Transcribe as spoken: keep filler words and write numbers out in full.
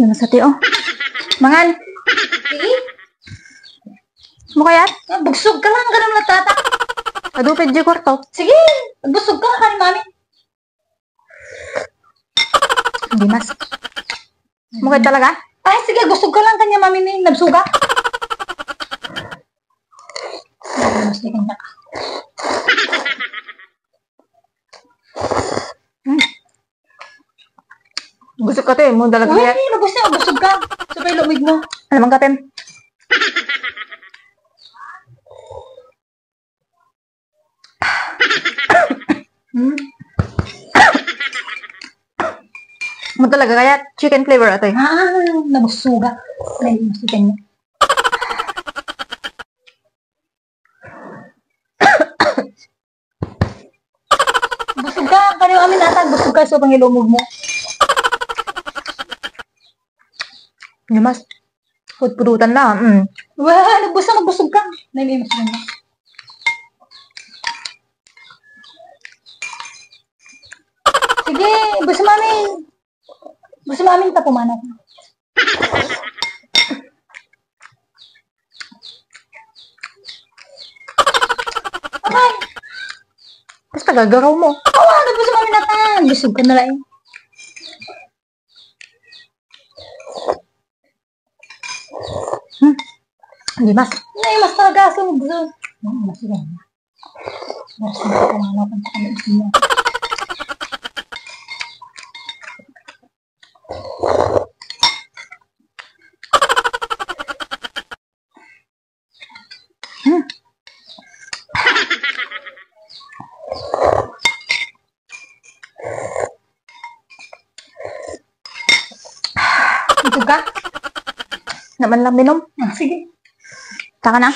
Yan sa tiyo. Mangan. Sige. Mo kayat? Ah, bugsog ka lang, ganun lang tata. Adu, pwede kwarto. Sige, bugsog ka, kay mami. Hindi mas. Mo kayat talaga? Ay, sige, bugsog ka lang kanya, mami, ni nabsuga. Mas ni kanya ka. Hmm. Gusto ka to eh, mo talaga Uy, kaya. Nabusog na, busog ka. Sabay lumig mo. Alam ang kapem. Hmm. Mo talaga kaya chicken flavor ato eh. Ah, nabusuga. Dahil yung chicken niya. Busog ka, kaniyo amin ata, busog ka, so pangilumog mo. Ano mas? Putpututan na, mm. Wah, nagbusog, nagbusog ka. Dahil yung chicken niya. Sige, gusto mami. Gusto mami ta pumanaw. Abay! Basta gagaraw mo. Awa, ano gusto mami natan? Busog ka na lang. Hmm. Hindi mas. Hindi mas talaga. Sunod, sunod. Hindi mas talaga. Mas talaga kung ano, kung ano, kung ano. Hmm. Busog ka? Naman lang minom. Ah, sige. Taka na?